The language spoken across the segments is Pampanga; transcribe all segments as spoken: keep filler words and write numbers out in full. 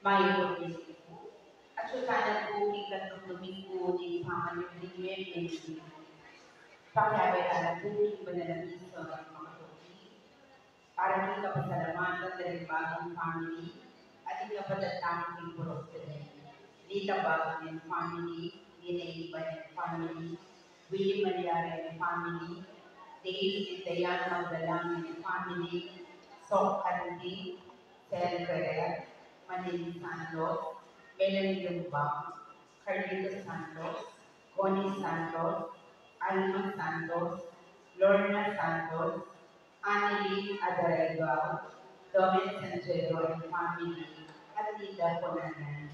Mayupayang gabi pu. Atyu tana pu king katnumnuman ning pamanyubling meme ning Ginu. Pakiabe tana pu king banal a misa a makatuki para king kapasalamatan da ring Bagang family at ing kapatad tamung king Purok Tene, Lita Bagang and family, Ninay Iban and family, Willie Malyari and family, Dave and Diana Magdalang and family, Sok Andy, Sel Ferrer, Manili Santos, Melanie Lumbang, Carlito Santos, Connie Santos, Alma Santos, Lorna Santos, Anilin Adaraiga, Domen Santiago and family, at Linda Ponanan.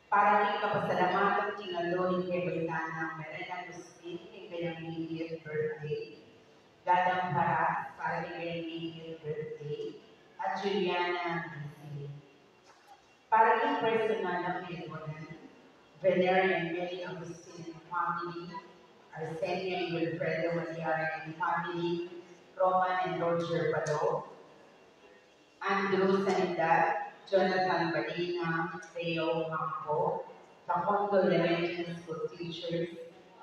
Para king kapasalamatan king aldo ning kebaitan nang Meren Agustin, king kayang eightieth birthday, Gadang Paras, para king kayang eightieth birthday, at Juliana Agustin. Para king personal a pinagkunan, Venerian Mary Agustin and family, Arsenia and Wilfredo Malyari and family, Roman and Roger Pado, Andrew Sanidad, Jonathan Badina, Theo Ocampo, Taekwondo Elementary School teachers,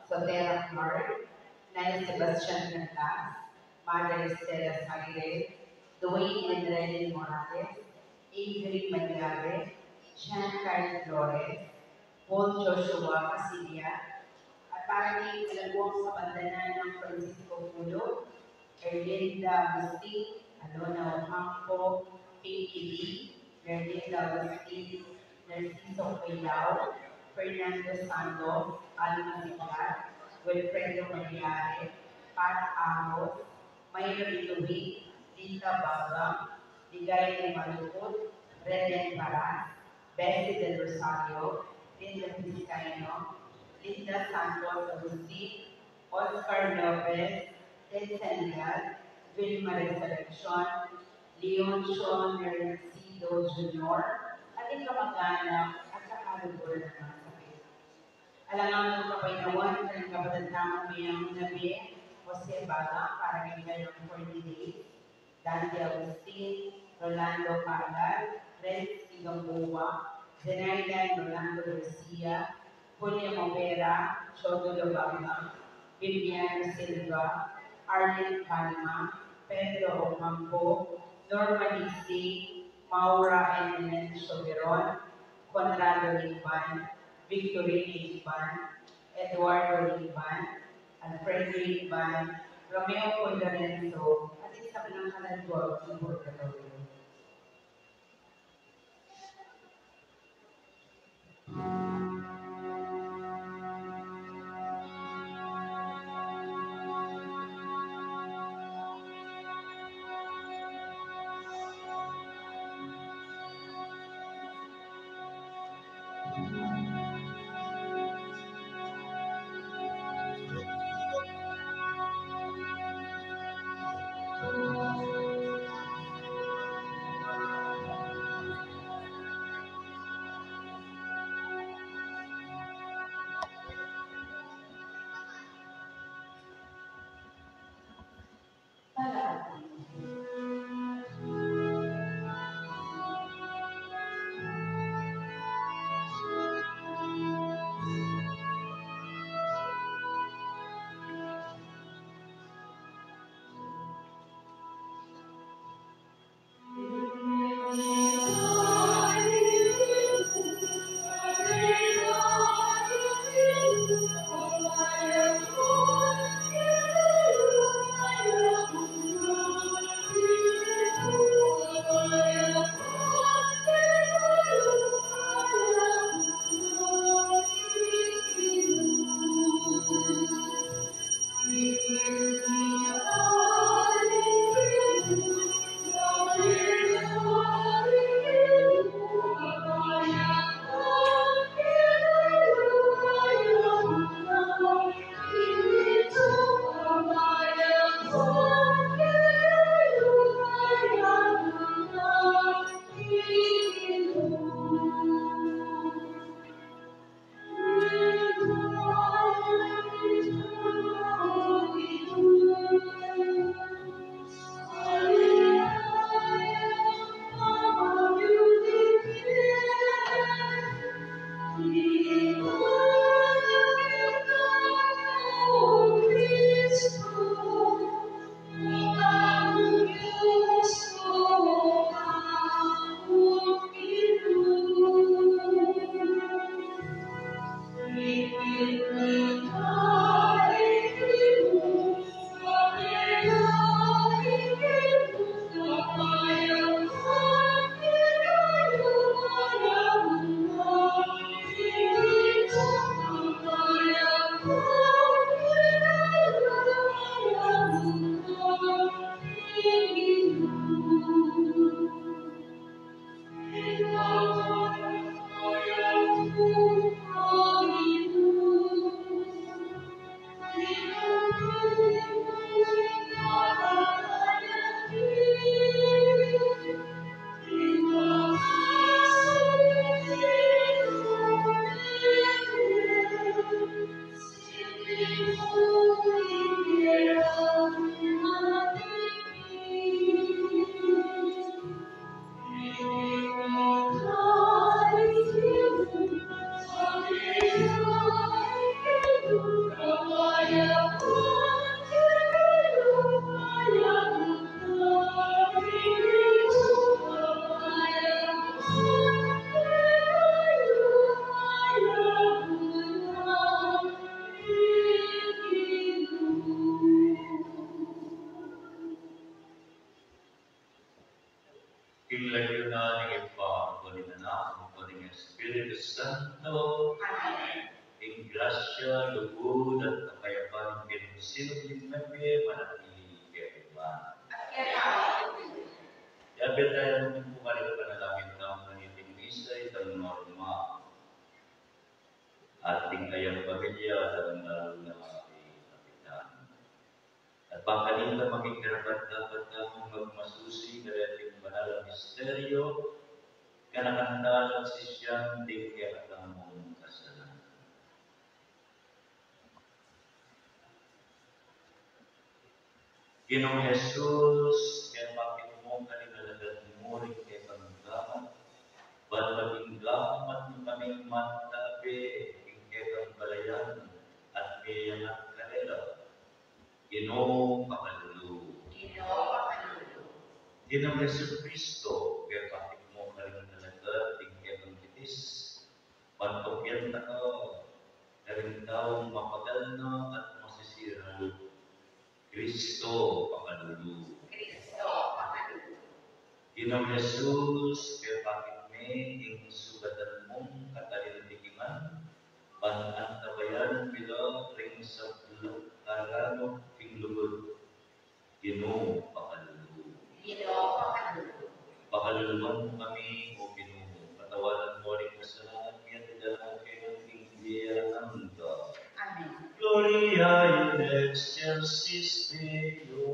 Sotera Clark, Nel Sebastian Canlas, Mother Estela Sagre, Dwayne and Reden Morales, Avery Malyari, Jean Carl Flores, Paul Joshua Casilla, at para king kalaguang kabandanan nang Francisco Pulo, Erlinda Agustin, Alona Ocampo, Pinky Lee, Erlinda Agustin, Narciso Cuelao, Fernando Santos, Alma Siglat, Wilfredo Malyari, Pat Amos, Mayra Bituin, Lita Bagang, Ligaya Maluput, Reden Paras, Bessie Del Rosario, Linda Vizcaino, Linda Santos Agustin, Oscar Lopez, Ted Sanidad, Vilma Resurreccion, Leoncio Narciso Junior, at ing kamag-anak at kaaluguran a masakit. Alang anggang kapaynawan king kapatad tamung meang nabi, Jose Bagang, para king kayang forty days, Dante Agustin, Rolando Pagal, Renz Gamboa, Zenaida and Rolando Garcia, Julia Movera, Chodo Lobamba, Viviana Silva, Arlene Palma, Pedro Ocampo, Norma Lisi, Maura and Nenencio Veron, Conrado Limban, Victorine Limban, Eduardo Limban, Alfredo Limban, Romeo Lorenzo, at ing sablang kaladua king purgatoryo. Sabyan tamu pu karing panalangin tamu kaniting misa, itang norma. Ating kayang pamilya, lalung-lalu na ating kapitan. At bang kanita maging karapat-dapat tamung magmasusi kareting banal a misteryo, ganakan tala at sisian ding kekatamung kasalanan. Ginung Jesus, kepakit mu karing alagad mu ring kekang gamat, ban maging gamat mu kaming mantabe king kekang balayan at miyangat karela. Ginu, pakalulu. Ginu, pakalulu. Ginung Jesucristo, kepakit mu karing alagad ing kekang bitis, ban pagyan da ka karing taung mapagal na at masisira. Kristo, pakalulu. Kristo, pakalulu. Ginung Jesus, kepakit me ing sugatan mung katalindikingan, ban antabayanan mi la ring sablang karanup king lugud. Ginu, pakalulu. Ginu, pakalulu. Pakaluluan mu kami, O Ginu, patawaran mu ring kasalanan mi at idala mu kami king bie alang angga. Amen. Gloria in excelsis Deo.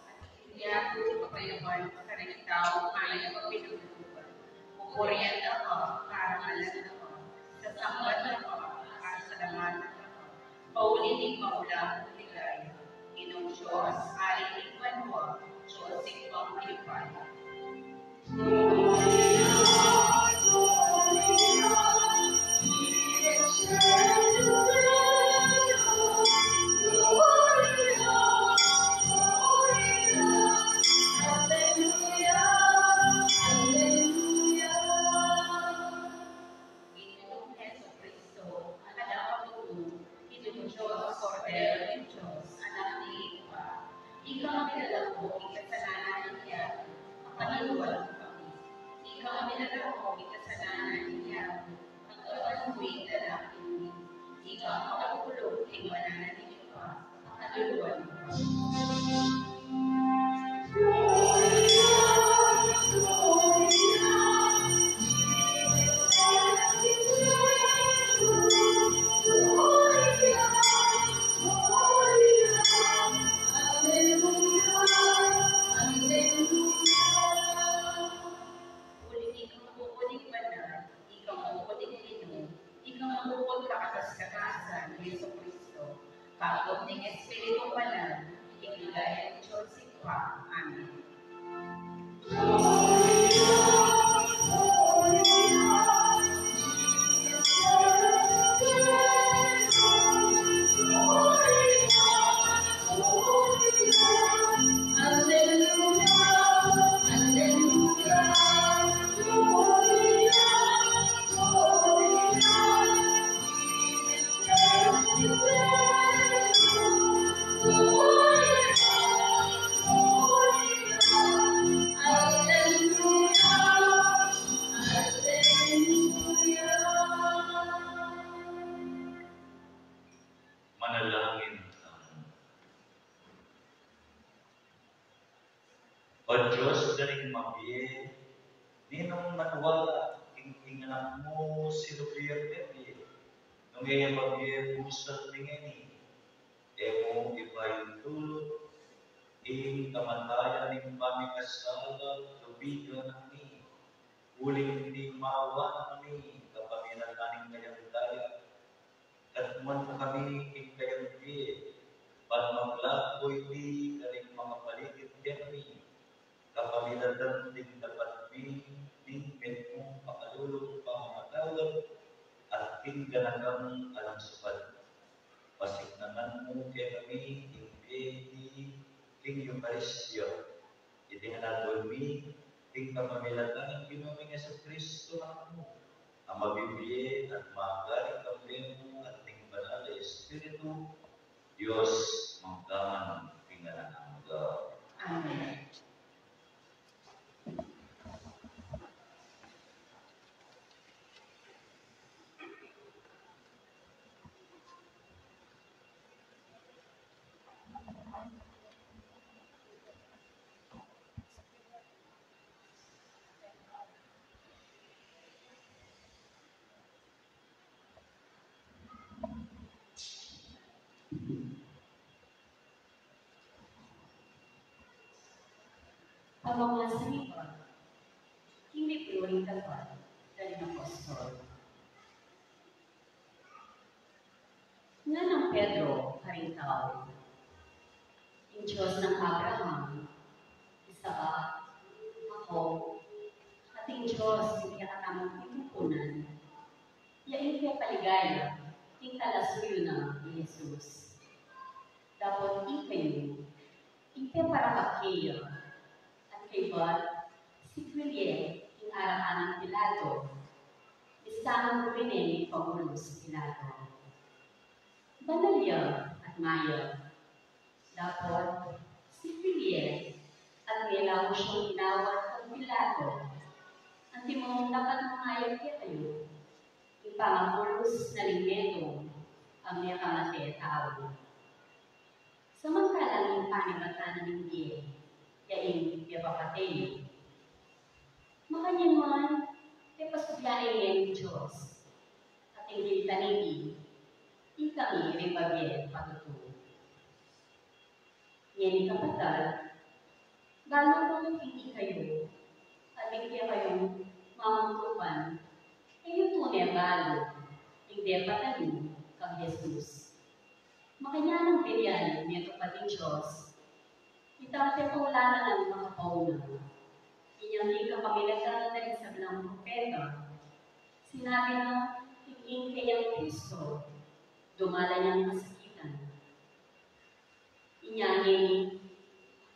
At iti ing kapayapan karing taung mayap a pinagkalooban. Pupurian da ka, parangalan da ka, sasamban da ka, pasalamatan da ka, pauli ning maulagang ligaya. Ginung Dios, Ari ning banua, Dios ing mapayapaya. Ginung Jesucristo, Anak ning Dios, Kordero ning Dios, Anak ning Ibpa, ika ing milalako king kasalanan ning yatu, pakaluluan mu kami. Ika ing milalako king kasalanan ning yatu, pagkapanguin da na kami. Ika ing makakulub king banal ning Ibpa, pakaluluan mu kami. Uling ika ing mabubud banal, ika ing mabubud Ginu, ika ing mabubud kakas-kakasan, Jesucristo, kaagum ning Espiritu Banal, king ligaya ning Dios Ibpa. Amen. Alleluia, alleluia, gloria, gloria. Manalangin tamu. O Dios da ring mabie, ninung maniwala king Anak mu si Javier Pepe, nung e ya mabie pusat ning ngeni, e mu ipaintulut ing kamatayan ning pamikasala, tubigan na kami, uling dimawanan kami kapamilatan ning kayang daya, at muan mu kami king kayang bie, ban maglaku iti karing makapaligid kekami, kapamilatan ning ing Eukaristia. Iti ngan aduan mi king kapamilatan nang Ginu ming Jesucristo, Anak mu, a mabibie at manggaling kambe mu at ning Banal a Espiritu, Dios, mangga man king alang angga. Amen. Pamamasa king Biblia, king libru ning Gawa ning Apostol. Ngana nang Pedro karing tau, ing Dios nang Abraham, Isaac, Jacob, at ing Dios ning kekatamung tinutunan, ya ing pepaligaya king talasuyu nang i Jesus. Dapot ikayu, ing peparakap keya, at kaybat sikul ye ing arapan nang Pilato, misamang dumine ning pamulus i Pilato. Banal ya at mayap. Dapot sikul ye at melaus yang inawat kang Pilato, antimong dapat mangayap kekayu ing pamamulus na ning metung a mekamate tau. Samantalang ing panibatan na ning bie, ya ing pepapatey. Makanyan man, pepasubli ne ning Dios, at ing king tanibie, ikami ring babie patutu. Ngeni kapatad, balu ku ing ikayu, at ing kekayung mamuntukan, e yu tune balu ing depatan yu kang Jesus. Makanyan nang birian metung ning Dios itang pepaulanan nang makapauna. Inya king kapamilatan na ning sablang propeta, sinabi na ing kayang Kristo, dumalan yang kasakitan. Inya ngeni,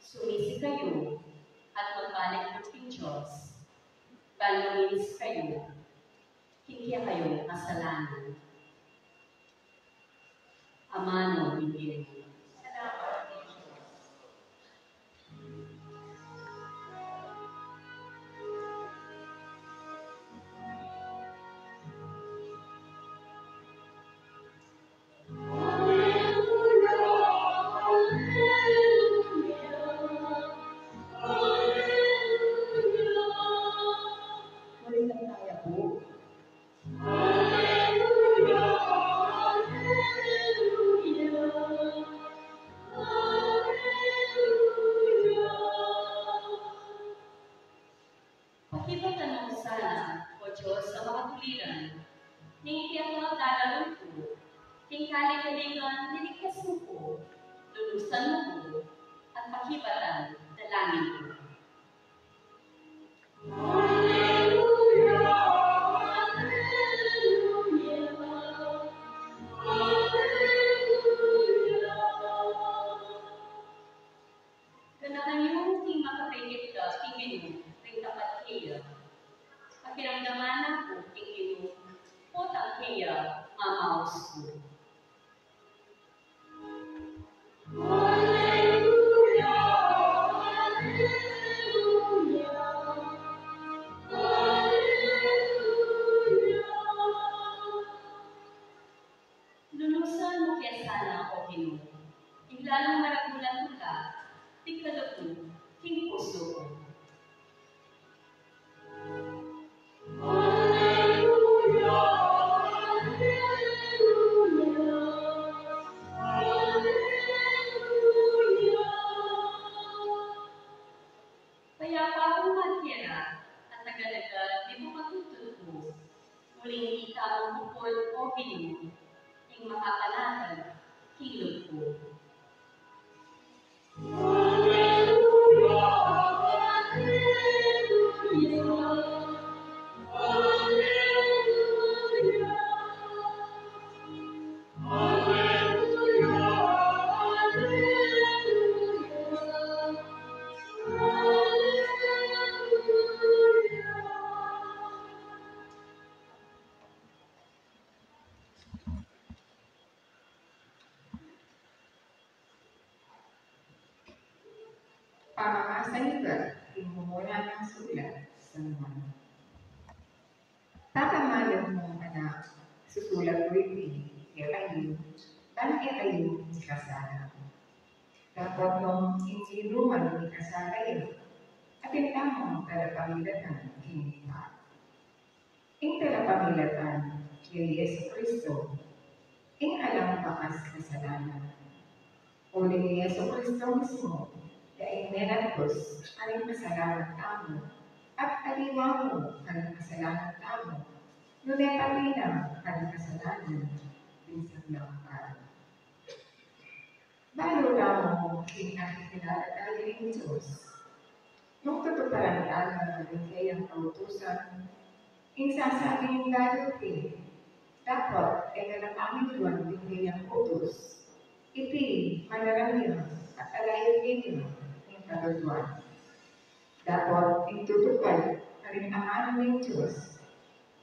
sumisi kayu at magbalik na king Dios, ban luminis kayu king kekayung kasalanan. Amanu ing Ginu. Muli tamu pu. Alleluia, alleluia, alleluia. Pakibatan mu ku sana, O Dios a makatuliran, ning kekadalung ku king kaligaligan, liligtas mu ku, lunusan mu ku, at pakibatan, dalangin ku. Alleluia, alleluia, alleluia. Ganakan yu ing makapikit ka king Ginu ring tapat keya, pakiramdaman na ku king Ginu, potang keya mamaus ku. Alleluia, alleluia, alleluia. Lunusan mu ke sana, O Ginu, ing lalung maragul a tula ning kalub ku king pusu ku. Alleluia, alleluia, alleluia. Payapa ku man kera, at agad-agad mibuka ing tutu ku, uling ika mu bukul, O Ginu, ing makapanatag king lub ku. Alleluia, Pamamasa ning Mumuna nang Sulat San Juan. Pamalu mung anak, susulat ku iti kekayu, ban e kayu mikasala. Dapot nung ing sinuman mikasala ya, atin tamung talapamilatan king Ibpa. Ing talapamilatan ya i Jesucristo, ing alang bakas kasalanan. Uling i Jesucristo mismu, ya ing menagpus karing kasalanan tamu, at aliwa mu karing kasalanan tamu, nune pati na karing kasalanan ding sablang tau. Balu tamu ing akikilala tamu king Dios. Nung tutuparan tala ring kayang kautusan, ing sasabi ning balu ke, dapot e na la pamilyuan ding kayang utus. Iti, manaran ya, at alayu keni ing kalutuan. Dapot ing tutupad karing amanu ning Dios,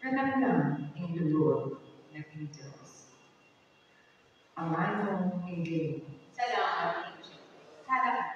ganap na ing lugud na king Dios. Amanu ning Ginu. Salamat. Salamat.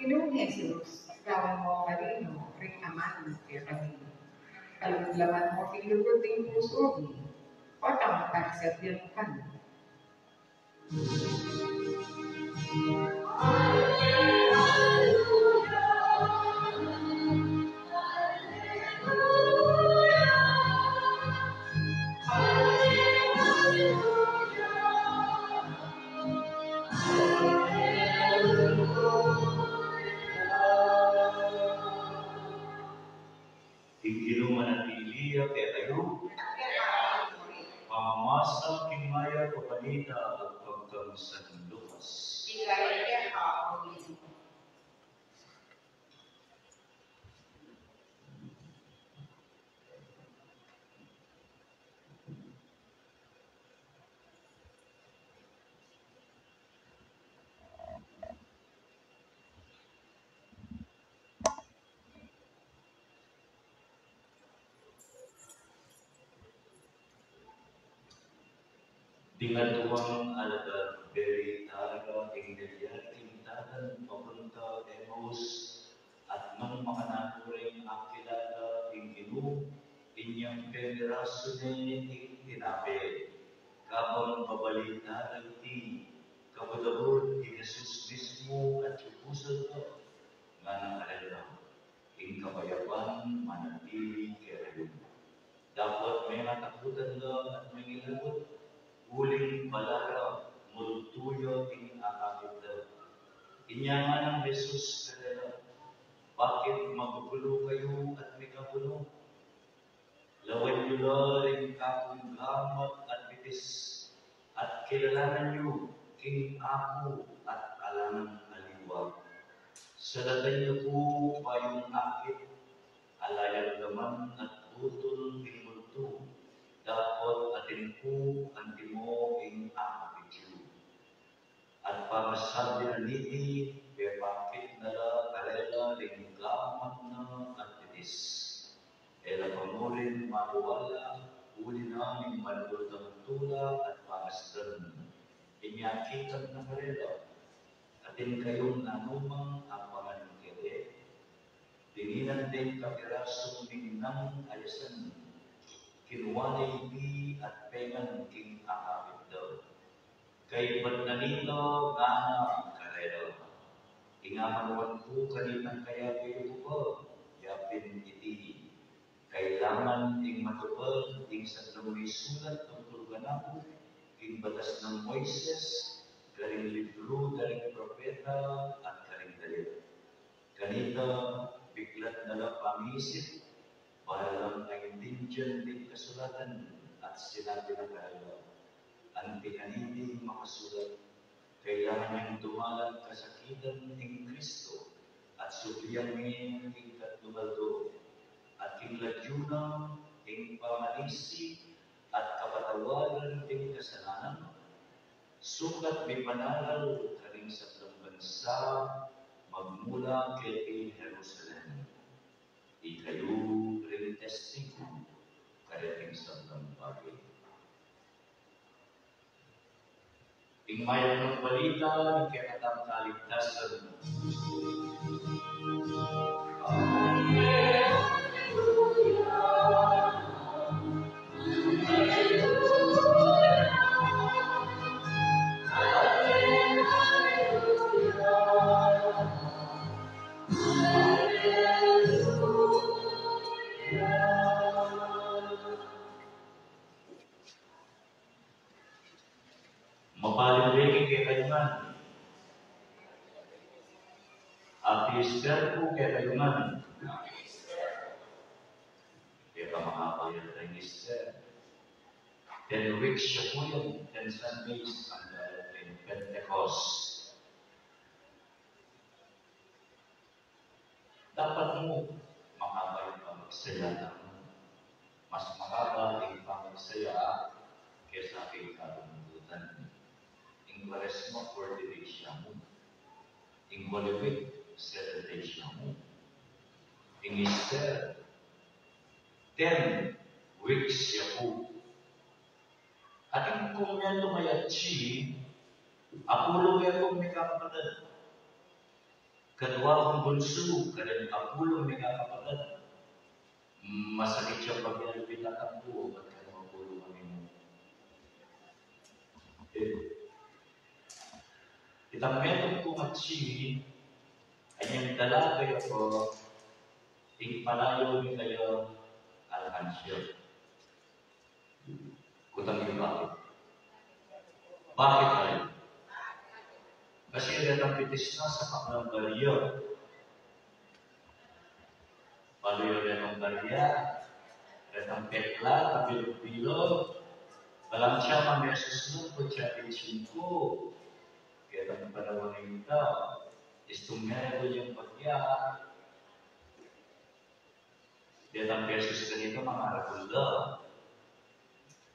Ginung Jesus, gawan mu marino ring amanu kekami. Kaluglaman mu king lugud ding pusu mi, potang parisabian kami. Ing Ginu manatili ya kekayu. Pamamasa king Mayap a Balita agpang kang San Lucas. Ding aduang alagad, beli tala ing nagari king dalan papunta Emaus, at nung makananu reng akilala ing Ginu, inyang pemirasu ne ing tinape. Kabang babali tala iti, kabud-abud i Jesus mismu atyu pusad da, ngana karela, ing kapayapan manatili kekayu. Dapot mengatakutan la at mengilagut, uling bala ra multu ya ing akakit da. Inya nganang Jesus karela, bakit magugulu kayu at mikabunu? Lawan yu la ring kakung gamat at bitis, at kilalanan yu king aku at ala nang aliwa. Salatan yu ku bayung akit, ala yang laman at butul ing multu, dapot atin ku antimo ing akakit yu. At pamasabi na niti, pepakit na la karela ring gamat na at bitis. E la pa murin maniwala, uli na ning manultang tula at pangasdan. Inya kitang na karela, atin kayung nanumang apangan kete? Dinginan deng kapirasung ningnang a yasan, kinua ne iti at pengan king akakit da. Kaybat na nita, ngana karela, ing amanuan ku kanitang kayabe yu ku pa, yapin iti. Kailangan ing matupad ing sadnung misulat tungkul kanaku king batas nang Moises, karing libru at karing daya. Kanita, biklat na lang pangisip, para lang aintindian ding kasulatan at sinabi na kanila, anti kaniting makasulat, kailangan yang dumalan kasakitan ning Kristo, at sublian ne ing katlung aldo, at king ladyu na ing pamanisi at kapatawaran ding kasalanan, sukat mipanaral karing sablang bansa, magmula keti Jerusalem. Ikayu ring testigu kareting sablang bage. Ing mayap nang balita ning kekatang kaligtasan. Mapalad ing kekayu ngan. Happy Easter pu kekayu ngan. Keka makapayat ing Easter, ten weeks ya pu yan, ten Sundays, anggang king Pentecost. Dapat mu makaba ing pamagsaya tamu. Mas makaba ing pamagsaya kesa king kalungkutan. Ing Kwaresma, forty days ya mu. Ing Holy Week, seven days ya mu. Ing Easter, ten weeks ya pu. Atin kung metung a atsi, apulu kekong mikakapatad. Kaduang bunsu, karing apulu mikakapatad. Masakit ya pag-alpit at ang buo, ba't ka na mapulong kami mo? Eh, itang metung kung atsi, anyang dalaga ya pu, ing palayu mi kaya alkansya. Kutang yu bakit? Bakit ay? Kasi retang bitis na sa paknang barya. Balu yu retang barya, retang peklat, a bilog-bilog. Balang siya mamesus nung kutsa di singko. Kaya tang panawan na ita, istung meron yang bagya. Detang pesos kanita, mangaragul da.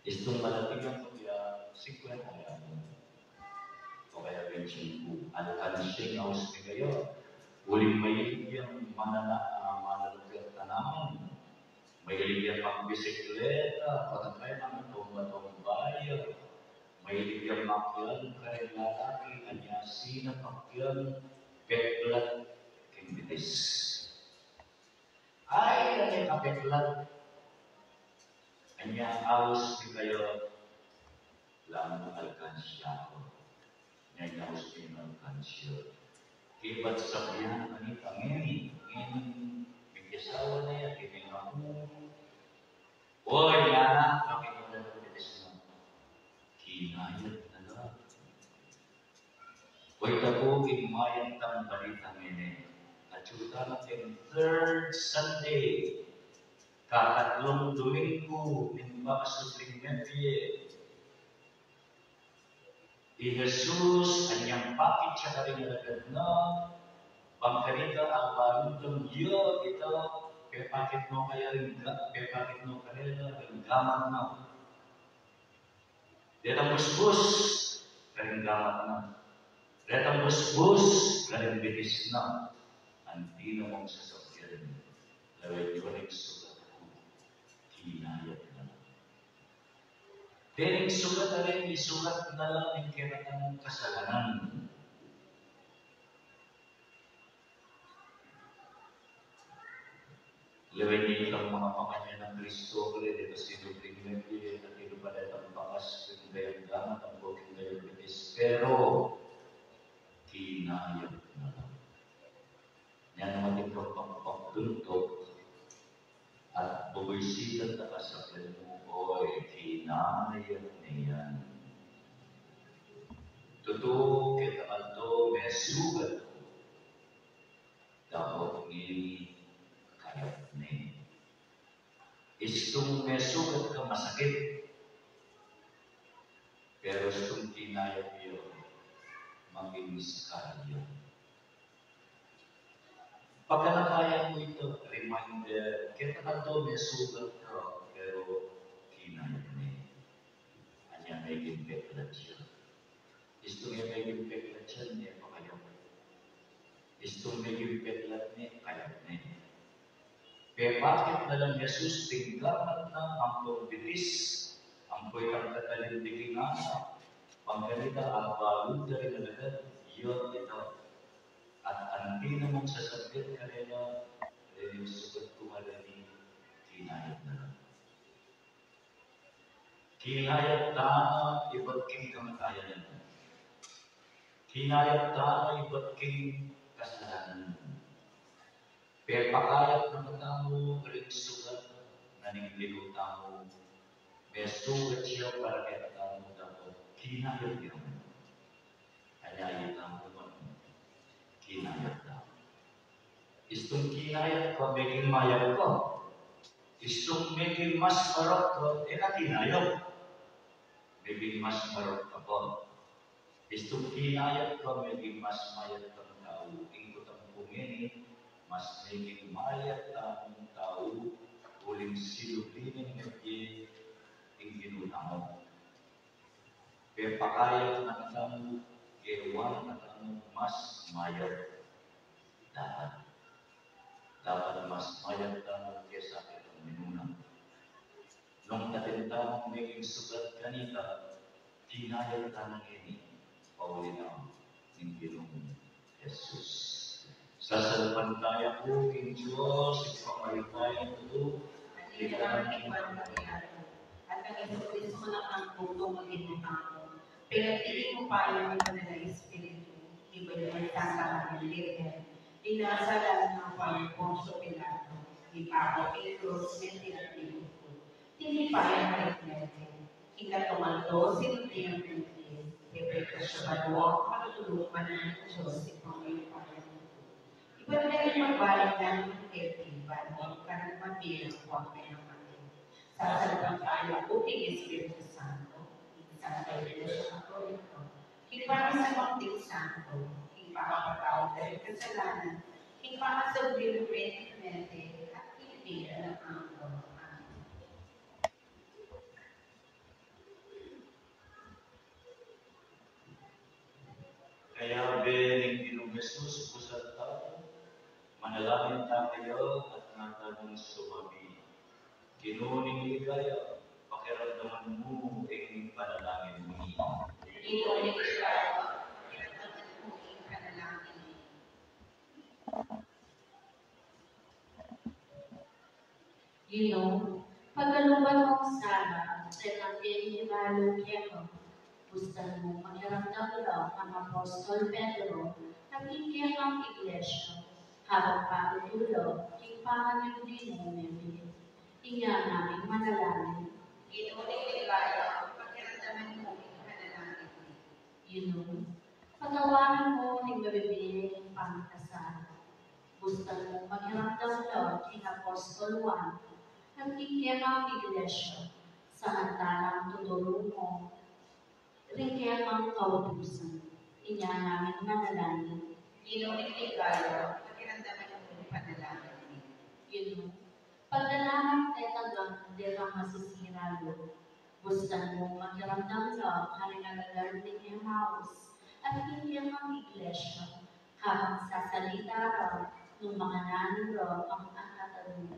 Istung malating yang pagya, singkwenta yang. O kaya bentsimpu, alkansya ing aus mi kaya. Uling mahilig yang manana-, ah, mananap tanaman. Mahilig yang magbisikleta, patang kaya magtomba-tomba ya. Mahilig yang makialam kareng lalaki, anya sinapakyan, peklat keng bitis. Ay, anya kapeklat. Anya aus mi kaya, lamu alkansya ku. Anya aus mi alkansya. Ibat sabian, ani pa ngeni, ngeni, mikyasawa na ya, ngeni aku. Oy, yana, kami na rin ang bitis na. Kinayat na lang. Oy, tapu, ing mayap tang balita ngeni. Atyu tana king third Sunday, kakatlung Domingo ning Paskang Mebie. I Jesus, anyang pakit ya karing alagad na, bang kanita, albalun tang ya ita, pepakit no kaya ring ga-, pepakit no karela ring gamat na. Detang busbus karing gamat na. Detang busbus karing bitis na. Anti na mong sasabyan. Lawen yu ring sugat ku, kinayat na lang. Deng sugat a rin, isugat na lang ing kekatang kasalanan. Lawen yu itang mga panganyan nang Kristo, kaya deta sinubling mebie, at inu pa detang bakas, king dayang gamat, ampo king dayang bitis, pero kinayat na lang. Nya naman ing pagpakpaktuntok at bubuisitan ta kasabyan mu, oy, kinayat ne yan. Tutu, keta aldo, mesugat Istung mesugat ka masakit, pero istung kinayap yu, maging miskal ya. Pagkalakayan mu ita, reminder, keta kanto mesugat ka, pero kinayap ne. Anya meging peklat ya. Istung e meging peklat ya, ne pakayap. Istung meging peklat ne, kayap ne. Pepakit na lang Jesus, pinggamat na ampong bitis, ampo itang katalindiking anak, pangganita abalu da ring alagad, ya ita. At anti na mung sasabyan karela, "Deni ing sugat ku," ngeni, "kinayap na la." Kinayap tana ibat king kamatayan. Kinayap tana ibat king kasalanan. Pepakayap na katamu ring sugat na ning Ginu tamu. Mesugat ya para kekatamu, dapat kinayap ya. Anya ita mu man, kinayap na. Istung kinayap ka, meging mayap ka. Istung meging mas marok ka, e na kinayap. Meging mas marok ka pa. Istung kinayap ka, meging mas mayap kang tau. Ing kutang ku ngeni, mas meging mayap tamung tau, uling silub ne ning mebie ing Ginu tamu. Pepakayap na katamu, gewa na katamu mas mayap. Dapat. Dapat mas mayap tamu kesa ketang minuna. Nung atin tamung meging sugat kanita, kinayap tana ngeni, pauli na ning Ginung Jesus. Sasalpantaya ku king Dios, ing pamaritayang tutu, ika na ning pamaritaya, at ang Jesucristo na kang tutu maging utang ko. Pinagpili mo pa yung banal na Espiritu, iba yung Santa Maria Virgen, inasal alang Poncio Pilato, ipaku king krus, mete at tinipun. Tinipa ya king krus, king katlung aldo, sinubli ya king krus, ipasyag ya banua, matutulung banal ning Dios, ing pamaritayang tutu. Ibat na ring magbalik na king leti, ban ing kanan ning mabie king pamate. Sasalpantaya ku king Espiritu Santo, king Santa Iglesia Katolika, king pamisamak ding santo, king pamapatawad da ring kasalanan, king pamasabi ring mete, at king bie alang angga. Amen. Kayabe ning Ginung Jesus, busan tau, manalangin tamu kaya at ngana tang sumabi, "Ginu ning ligaya, pakiramdaman mu ing panalangin mi." Ginu ning ligaya, pakiramdaman mu ing panalangin mi. Ginu, pagkaluban mung sala, detang keni balu keka, bustan mung makiramdam la kang Apostol Pedro, at king kekang Iglesia, kabang patutu la king pamanyubli nung mebie. Inya naming manalangin. Ginu ning ligaya, pakiramdaman mu ing panalangin mi. Ginu, patawaran mu ring mabibie ning pamikasala. Bustan mung makiramdam la king Apostol Juan, at king kekang Iglesia, samantalang tuturu mu ring kekang kautusan. Inya naming manalangin. Ginu ning ligaya, pakiramdaman mu ing panalangin mi. Ginu, pagdalanan detang, detang masisira lub, bustan mung makiramdam la karing alagad ning Emmaus, at king kekang Iglesia, kabang sasalita ra nung makananu ra kang atatanu.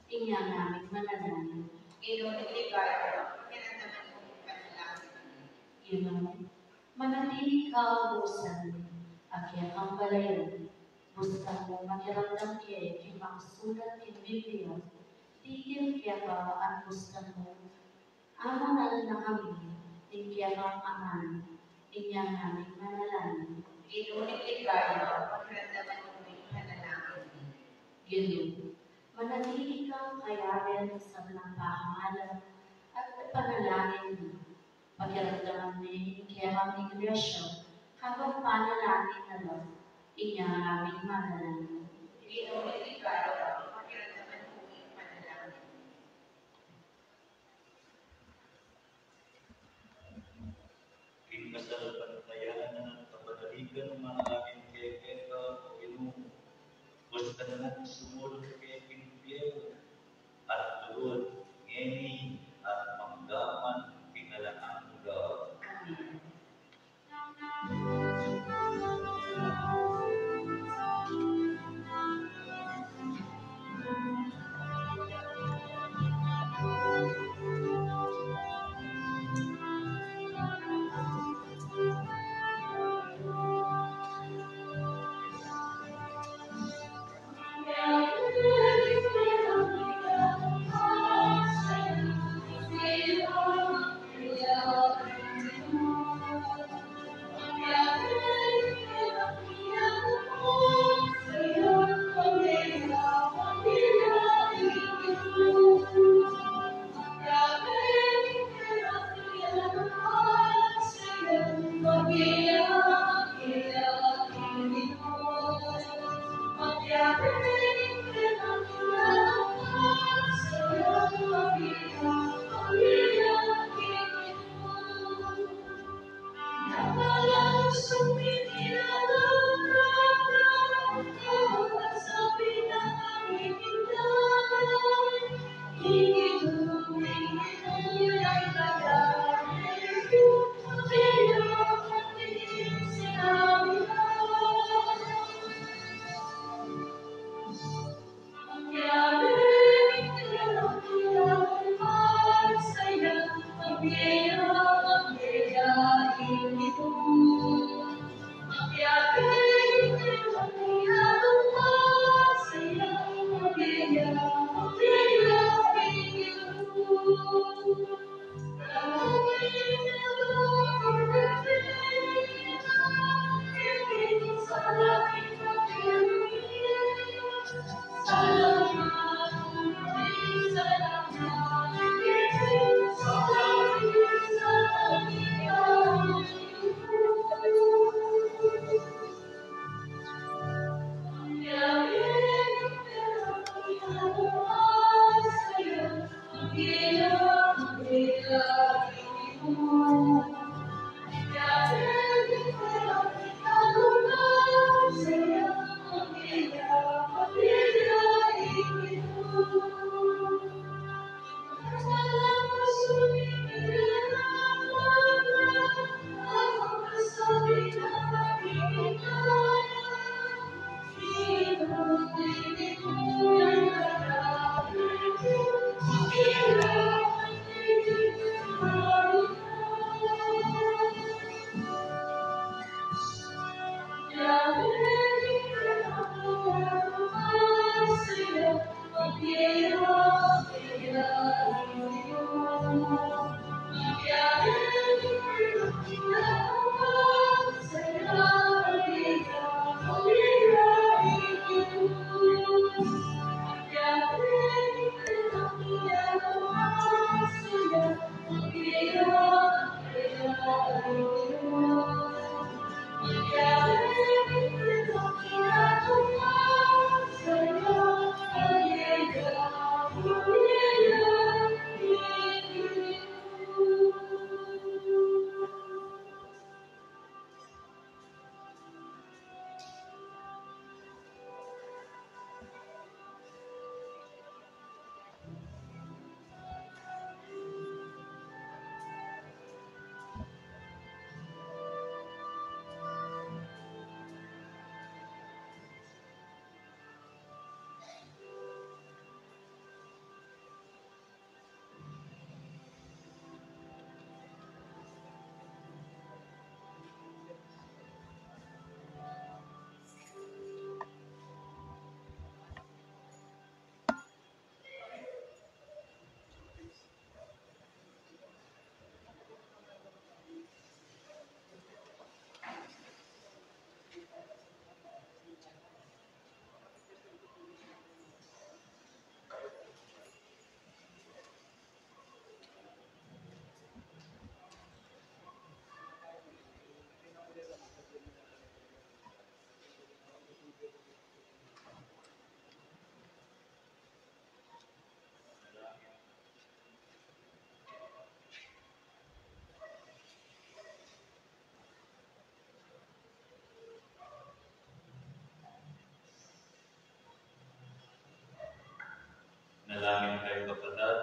Inya naming manalangin. Ginu ning ligaya, pakiramdaman mu ing panalangin mi. Ginu, manatili ka busan a kekang balayan, bustan mung makiramdam ke king makasulat king Biblia, dikit keka at bustan mung amanan na kami ning kekang aman. Inya naming manalangin. Ginu ning ligaya, pakiramdaman mu ing panalangin mi. Ginu, manatili kang kayabe ning sablang pamangalan at panalangin mi. Pakiramdaman me ing kekang Iglesia, kabang panalangin na la. Inya naming manalangin. Ginu ning ligaya, pakiramdaman mu ing panalangin mi. Salpantayanan at kapanaligan, manalangin kami keka, O Ginu. Basta na sumulung keka king impyernu, at lugud, ngeni at manggaman king alang angga. Amen.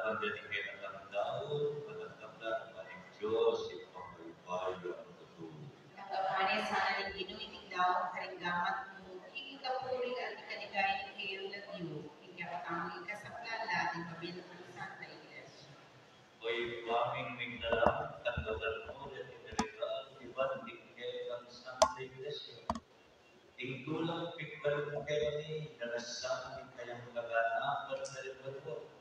Deni kekatang tau, managkapda ning Dios, ing pambaybayu a magtutu. Tanggapan na sana ning Ginu iting daun karing gamat mu, king ikapuri at ikaligaya ning kayang lagyu, king kekatamung ikasakdal at ning mabilug nang Santa Iglesia. O Ibpa ming migdalang, tanggapan mu deni ing regalu, ibat ning kekang Santa Iglesia. Ing tulang pigkalub keni, darasan ing kayang kaganapan karing banua.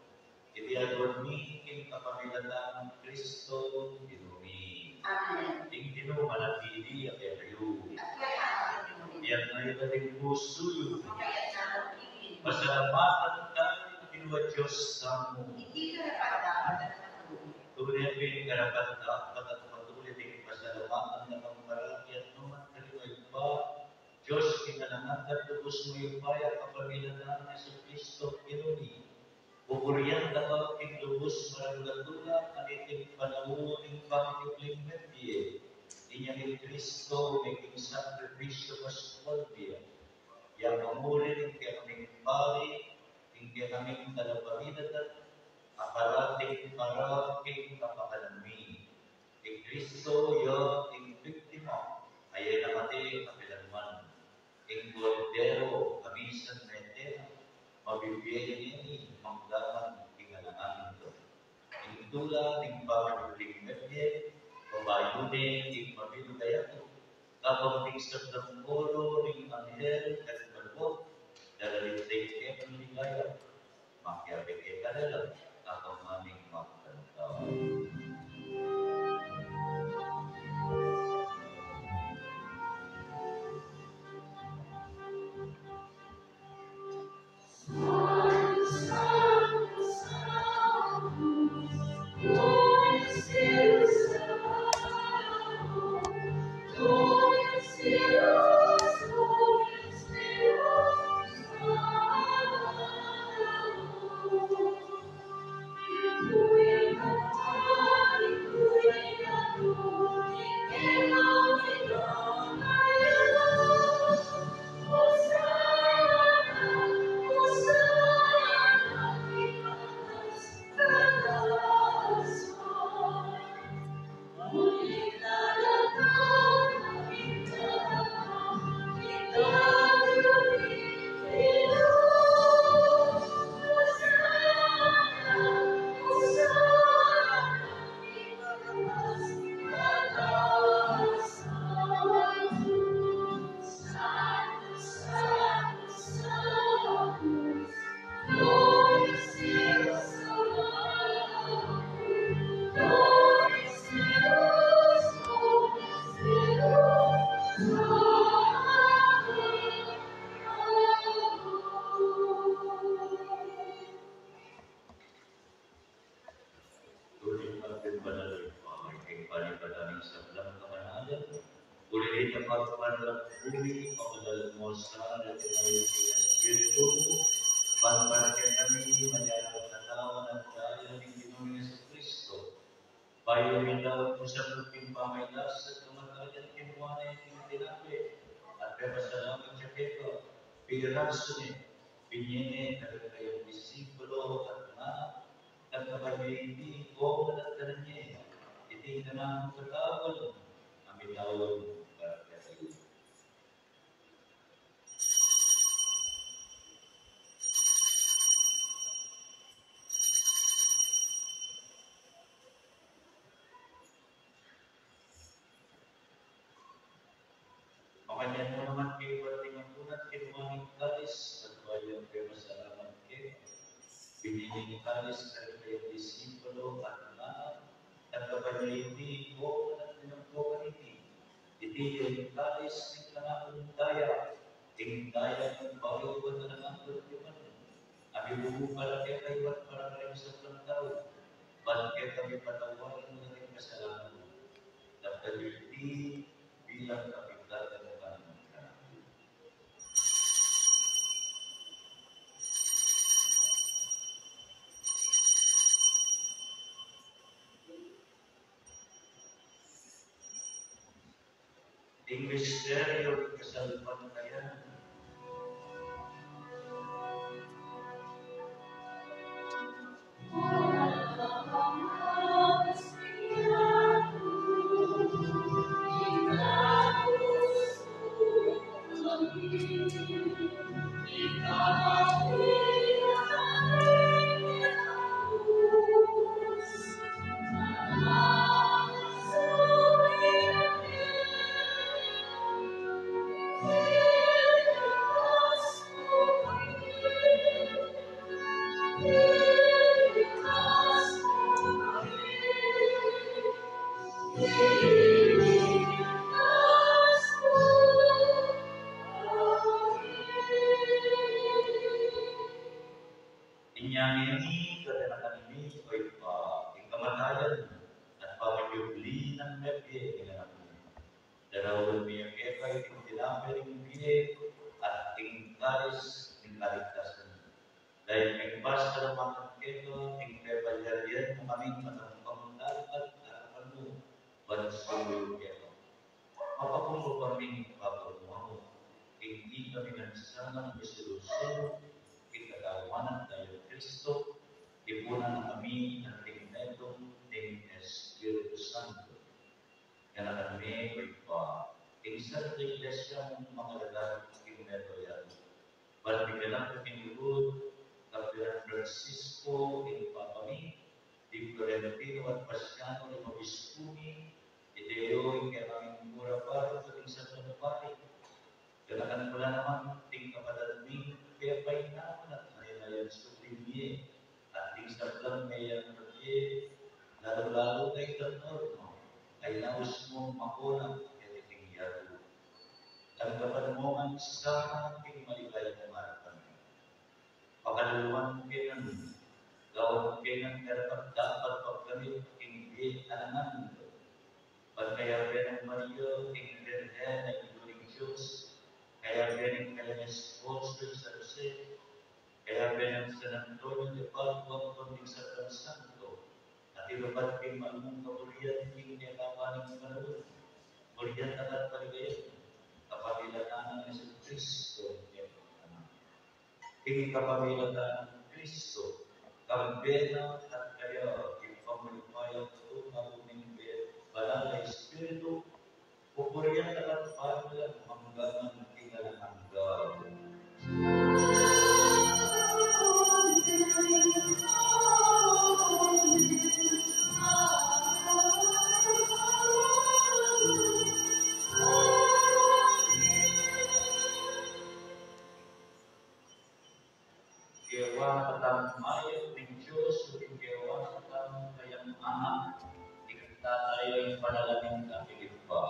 Iti aduan mi king kapamilatan nang Kristo Ginu mi. Amen. Ing Ginu manatili ya kekayu. At kaya ang Ginu. Itas yu ing pusu yu. Makayatas ing lub yu. Pasalamatan taya ing Ginu a Dios tamu. Iti karapat-dapat at patut. Tune pin karapat-dapat at patut ing pasalamatan da kang parati at nukarin man, Ibpa, Dios king alang angga, lubus mayupaya, kapamilatan nang Jesucristo Ginu mi. Pupurian da ka king lubus maragul a tula, kaniting panaun ning pamikibling mebie. Inya king Kristo, meging sakripisyu paskual bie. Ya pamuri ning kekaming pari, ning kekaming talapamilatan, a parating para king kapakanan mi. I Kristo ya ing biktima a e na mate kapilanman, ing Kordero a misan mete na, mabibie ya ngeni mangga man king alang angga. Ing tula ning pamikibling mebie, babayu ne ing mabilug a yatu, kabang ing sablang koro ning anghel karing banua, daralit da ing kekang ligaya. Makiabe kekang ligaya, kabang mami magkantawa. Tune pin banal, Ibpa, ing panibalan ning sablang kamanalan, uli na ring kapagpanalang bumi, pabanal mu sa ring Espiritu, ban para kekami maging katawan at daya ning Ginu ming Jesucristo. Bayu mintawag mu sa king pamagkasakit at kamatayan, kinua ne ing tinape, at pepasalamat ya keka, pirasu ne, binie ne karing kayang disipulo, at ngana, Tanggapa yu iti, o, at kanan ye, iti ing kanakung katawan, a mitawag para kekayu. Makanyan mu naman kaybat ning ampunan, kinua ne ing kalis, at bayu pepasalamat keka, binie ne ing kalis karing kayang disipulo, at ngana, Tanggapa yu iti, o, at minum kayu kaniti. Iti ya ing kalis ning kanakung daya, ing daya ning bayu at alang anggang tipan, a mibubu para kekayu at para karing sablang tau, ban kekami patawarin la ring kasalanan. Daptan yu iti bilang kapigatan kanaku. Ing misteryu ning kasalpantayanan. Inya ngeni, kaganakan mi, O Ibpa, ing kamatayan at pamanyubli nang mebie ning Anak mi. Daraun mi keka iting tinape ning bie at ing kalis ning kaligtasan. Dayng mibas kalamangan keka ing pepalyarian mu kaming matampang dapat arapan mu ban sumuyu keka. Mapakumbaba mi ning pagkamuamu, ing di kami ngan sanang misulu-sulu king katawan at daya nang Kristo, ipunan na kami nang tingin na ning Espiritu Santo. Ganakan me, O Ibpa, ing Santa Iglesia mung mangalaga king meto ya. Ban miganap king lugud, Kapilan Francisco, ing Papa mi, di Florentino at Pasiano, ing Obispo mi, i Deo, ing kekami kura paroko, ing Santa Pari, Ganakan mu la naman ding kapatad ming pepainawan at maninayan subling mie, at ding sablang meyang mebie, lalu-lalu kay Don Norma, a inaus mung makuna keti king yatu. Tanggapan mu man sana ding maligaya mung arapan. Pakaluluan ke ngan, gawan ke ngan karapat-dapat pagkamit king bie a nananu. Ban kayabe nang Maria, ing Birhen a Indu ning Dios, kayabe ning kayang esposo i San Jose, kayabe nang San Antonio de Padua, ampon ding sablang santo, a tinupad king malmung kaburian king kekaban ning panaun, burian ta't paligayan, kapamilatan nang Jesucristo, ing Anak. Ing kapamilatan nang Kristo, kambe na at kaya, ing pamalipayan tutu, maruning be, Banal a Espiritu, pupurian ta't pamilatan mangga man king alang angga. Kewa na katamung mayap ning Dios, uling kewa na katamung kayang anak, ikanta tayu ing panalangin na Filipa.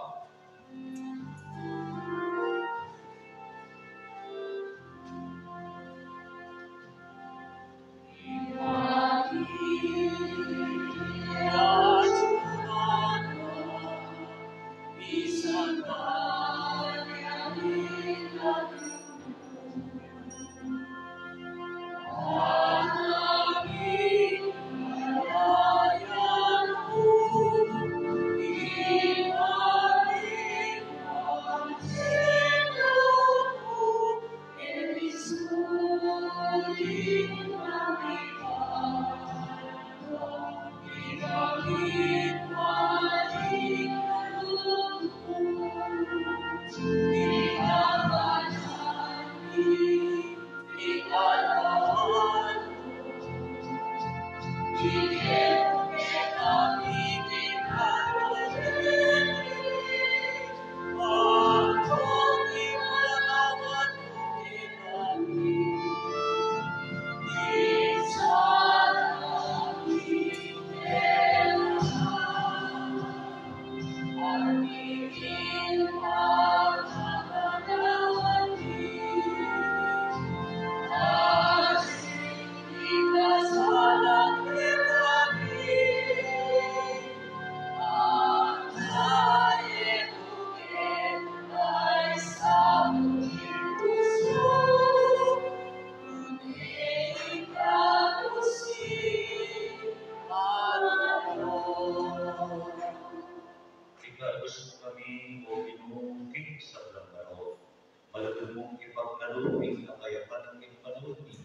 Ikabus mu kami, O Ginu, king sablang marok. Malugud mung ipagkalub ing kapayapan king panaun mi.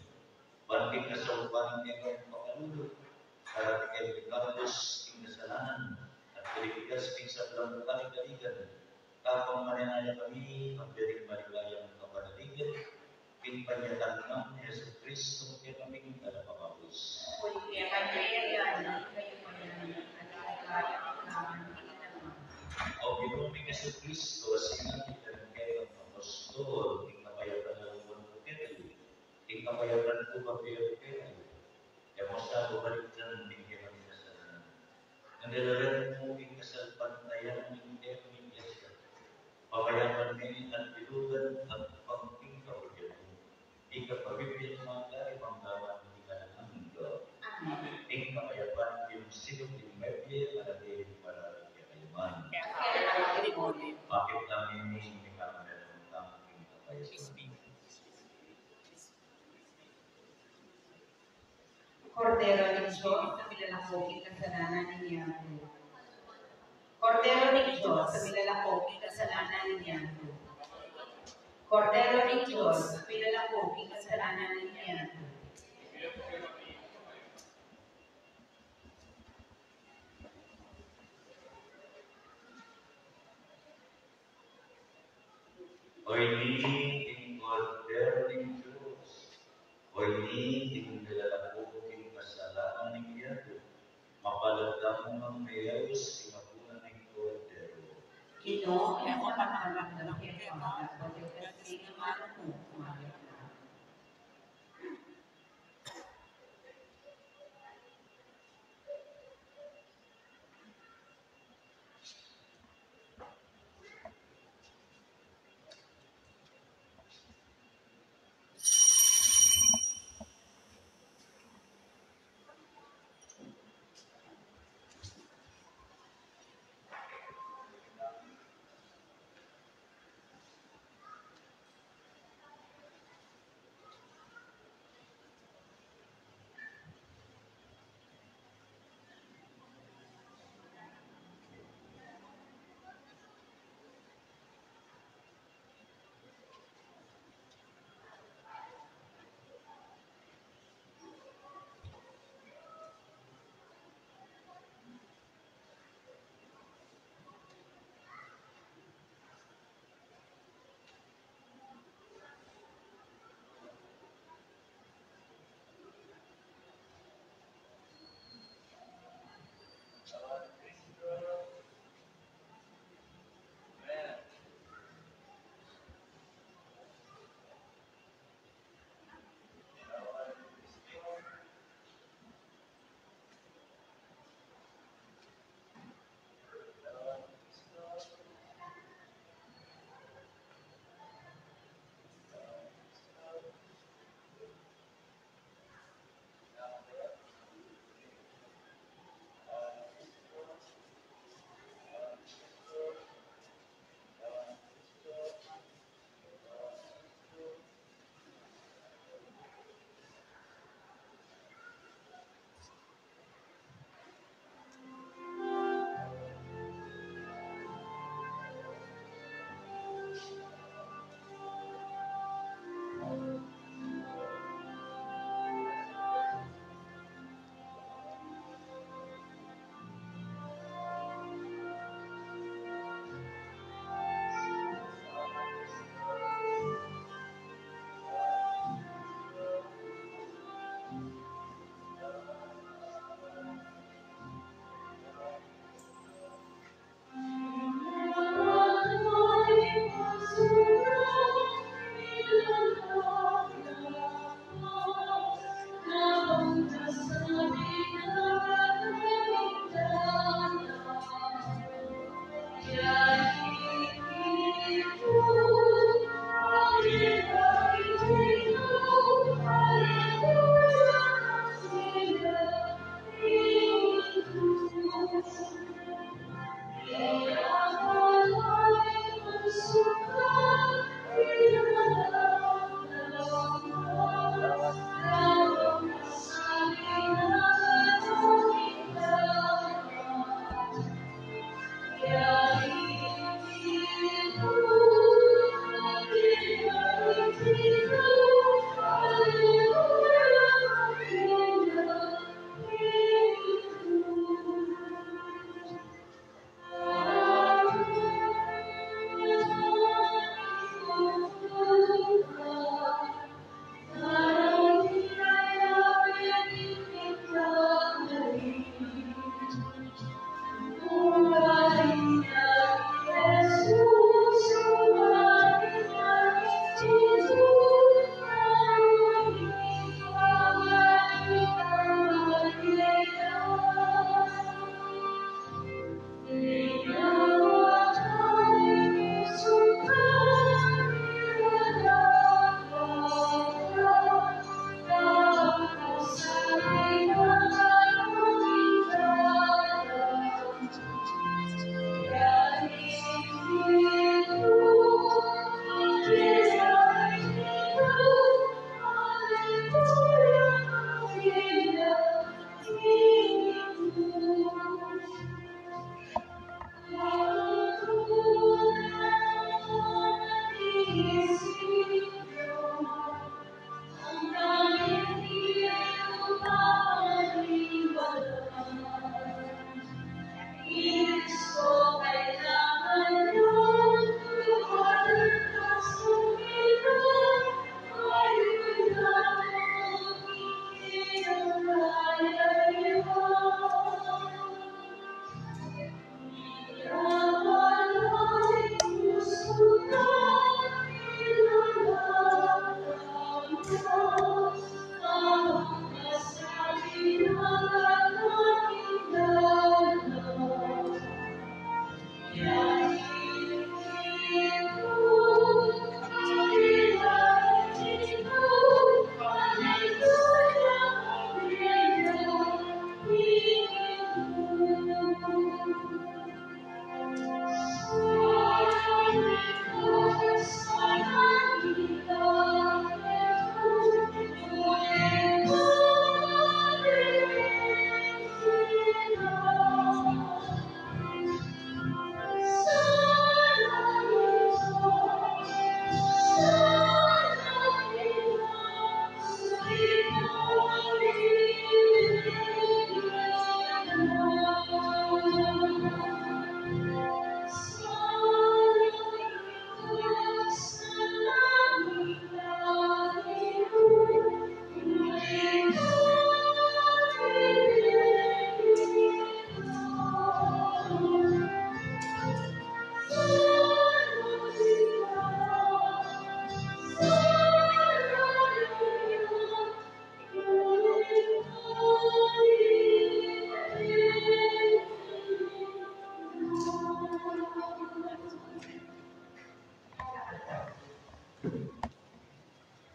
Ban king kasaupan ning kekang pakalulu, parati keng ikabus ing kasalanan at piligtas king sablang kaligaligan, kapamilatan na kami king maligayang kapanaligan, king panyatang nang Jesucristo, kekaming Talapangabus. Uli keka ing kayarian, ing kayupayan, ing kaligaya, king alang angga. O Ginu ming Jesucristo, a sinabi ning kekang apostol, Papiapia, e mo sa babalikdan ding kekang kasalanan. Nung dalagan mu ing kasalpantayanan ning Iglesia, papayapan me at bilugan at pangting kaburian mu. Ika pabibian mu at ipanggawan mu ing alang angga. Amen. Ing kapayapan ning Ginu, ing mebie, manatili king parati kekayu man. Bakit namin ini kami ng tangking kapayapan? Kordero ning Dios, a milalako king kasalanan ning yatu. Kordero ning Dios, a milalako king kasalanan ning yatu. Kordero ning Dios, a milalako king kasalanan ning yatu. O ini ing Kordero ning Dios. O ini ing milalako king kasalanan ning yatu. Mapalad tamu ngang meyaus king apunan ning Kordero. Ginu, e ku makarapat-dapat keka, dapot ing sisian mu, kumayap na.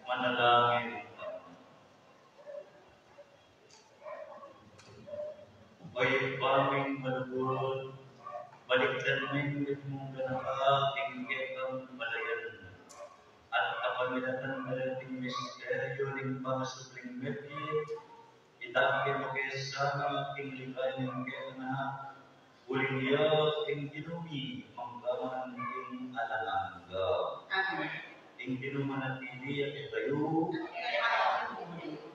Manalangin tamu. O Ibpa ming malugud, balikdan ming mitmung ganaka ing kekang balayan at kapamilatan da reting misteryu ning pangasubling mebie, itang kekami sana ing ligaya ning kekang Anak, uling iya ing Ginu mi manggaman king alang angga. Amen. Ing Ginu manatili ya kekayu.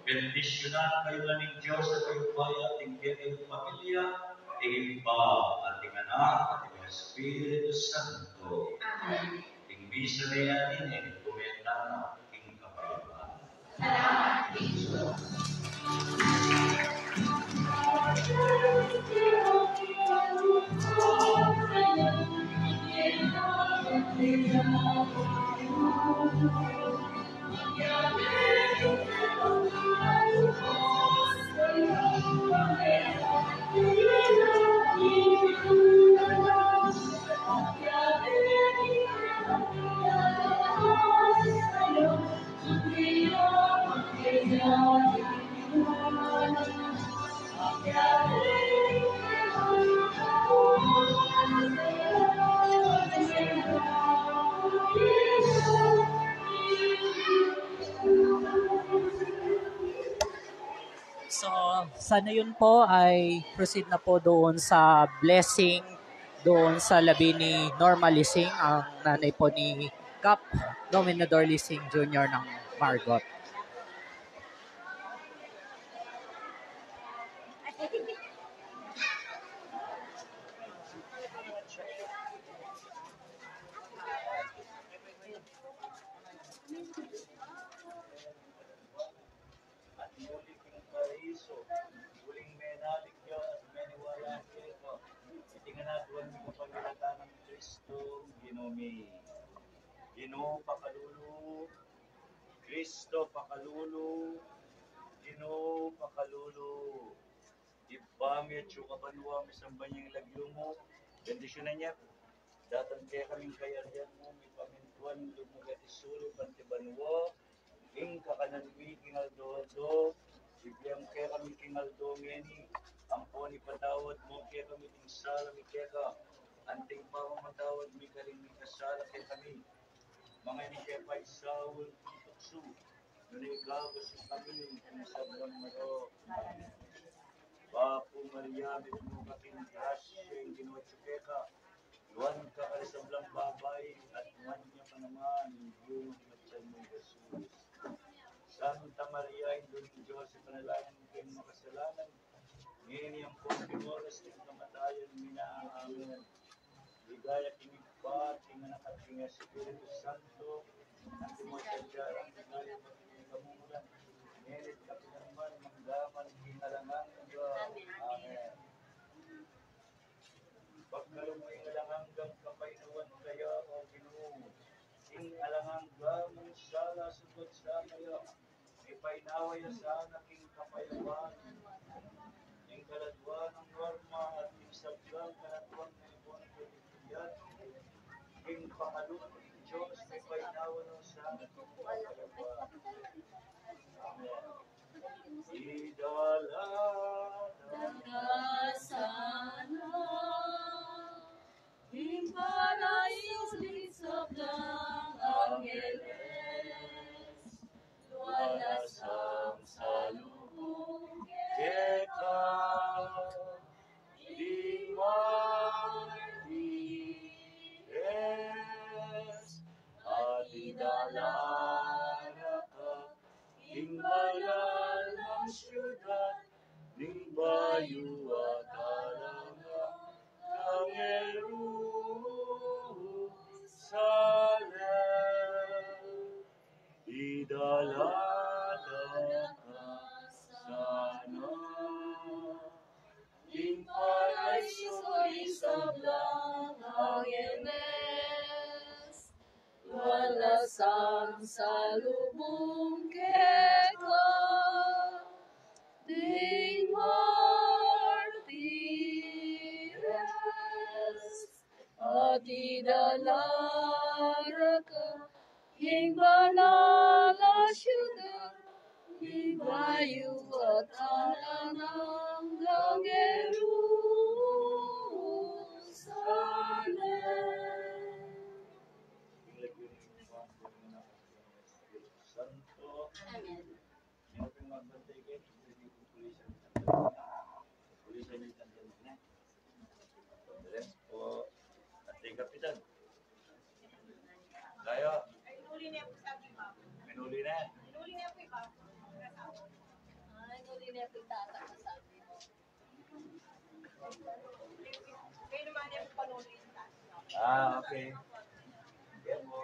Bendisyunan kayu na ning Dios a mayupaya, ing kekayung pamilya, ing Ibpa, at ing Anak, at ing Espiritu Santo. Amen. Ing misa na yan, ing kumeta na king kapayapaan. So, sana yun po ay proceed na po doon sa blessing, doon sa labi ni Norma Lising, ang nanay po ni Kap Dominador Lising Junior ng Margot. At muli king paraiso, uling menalig ya at meniwala keka, iti ngan aduan mi kapamilatan nang Kristo, Ginu mi. Ginu, pakalulu. Kristo, pakalulu. Ginu, pakalulu. Ibpa mi, atsu ka banua, misamban ya ing lagyu mu, bendisyunan ya. Datang kekami ing kayarian mu, mipamintuan ing lub mu keti sulip anti banua. Ing kakanan mi king aldo-aldo, ibie mu kekami king aldo ngeni, ampon ipatawad mu kekami ing sala mi keka, anti ing pamamatawad mi karing mikasala kekami. Manga e mu ke paisaul king tuksu, nune ikabus mu kami king sablang marok. Bapu Maria, mitmu ka king grasya, ing Ginu atyu keka. Nuan ka karing sablang babai, at nuan ya pa naman ing bunga ning atian mu, i Jesus. Santa Maria, Indu ning Dios, ipanalangin mu kaming makasalanan, ngeni ampon king oras ning kamatayan mi. Amen. Ligaya king Ibpa, king Anak, at king Espiritu Santo, antimo ing sadya rang ligaya, maging kekayu ngan, ngeni at kapilan man, manggaman king alang angga. Amen. Pagkalub mu ing alang anggang kapaynawan kaya, O Ginu, ing alang angga mung sala sukat sa kaya, ipaynawa ya sana king kapayapan ing kaladua nang Norma at ing sablang kaladua nang Ibon, king pakalulu ning Dios, ipaynawa na sana king kapayapan. Amen. Idala da ka sana king paraiso ning sablang angeles, nuan la sang salubung keka ding martires, at idala da ka king banal nang siudad, ning bayu a talang angga kang Jerusalem. Idala da ka sana king paraiso ning sablang angeles, nuan la sang salubung keka ding martires, at idala da ka king banal a siudad, king bayu at alang anggang Jerusalem. Amen. Andres po, Ate Kapitan. Tayo. Minuli na. Minuli na po iba. Ah, minuli na po yung tata ko, sabi ko. Kayo naman yung panuli yung tata. Ah, okay. Yan po.